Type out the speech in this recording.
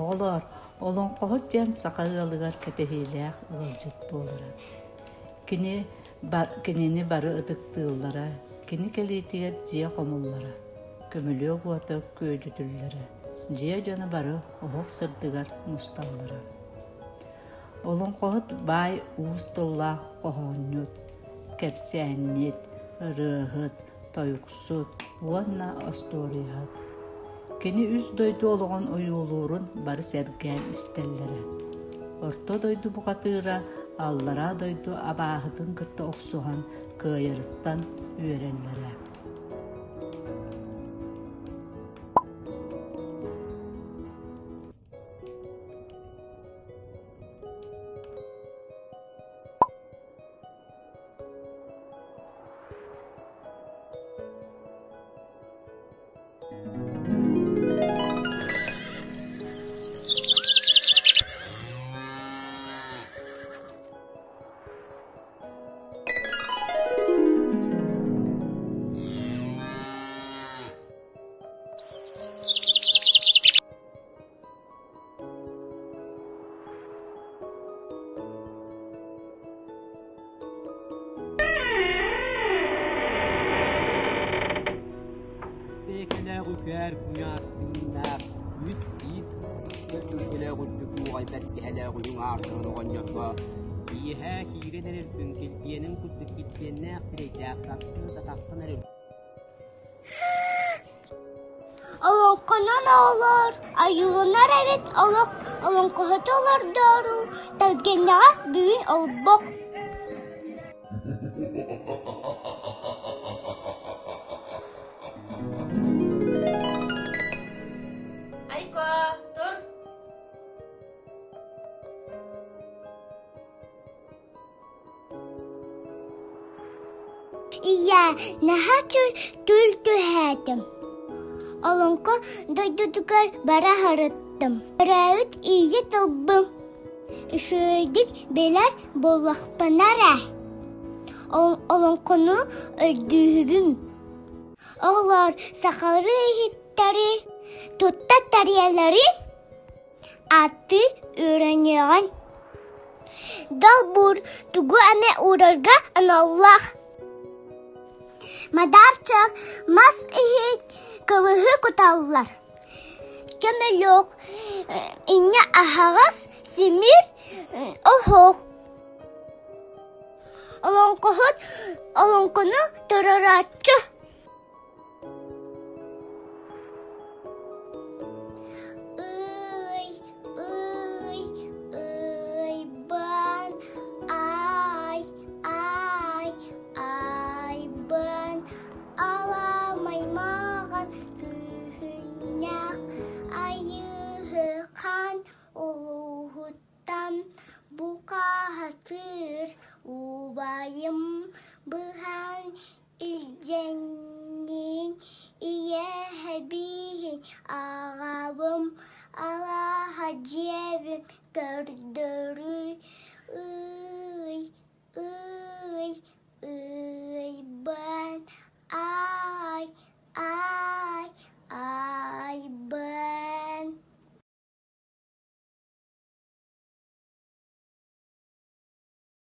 Оҕолоор, олоҥхоһут диэн саха ыалыгар кэтэһиилээх ыалдьыт буолара. Кини кинини бары ытыктыыллара, кини кэлиитигэр дьиэ хомуллара, көмүлүөк уота күөдьүтүллэрэ, дьиэ дьоно бары оһох сырдыгар мусталлара. Олоҥхоһут баай уус тыллаах хоһоонньут, кэпсээнньит, ырыаһыт, тойуксут уонна остуоруйаһыт. Кини үс дойду олоҕун ойуулуурун бары сэргээн истэллэрэ. Орто дойду бухатыыра аллараа дойду абааһытын кытта охсуһан кыайарыттан үөрэллэрэ. Бэйэкэлээх үкээр куйаас тыыннаах, үс биис түргэлээх үрдүк уоҕай бэргэһэлээх үрүҥ аартан оҕонньорго киэһэ киирэн эрэр күн килбиэнин курдук килбиэннээх сирэйдээх сарсыарда тахсан эрэр Олоҥхонон оҕолор айылынар эбит олох олоҥхоһут олордоору тэлгэннэҕэ бүгүн олбох Айко, тур! Ийээ, наһаа түүл түһээтим. Олоҥхо дойдутугар бара сырыттым. Төрөөбүт ийэ тылбын үчүгэйдик билэр буоллахпына эрэ, олоҥхону өйдүүбүн. Оҕолор сахалыы иһиттэри, тутта тариалары Ааттыы үөрэниэҕиҥ Долбуур тугу эмэ уурарга аналлаах Мадаарчах мас иһит кыбыһы куталлар Көмөлүөх инньэ аһаҕас симиир оһох Олоҥхоһут олоҥхону туруорааччы Ый, ый, ыйбын, ай, ай, айбын, аламай маҕан күһүннээх айыыһыкан улууһуттан букаһатыыр убайым быһан Илдьэҥҥин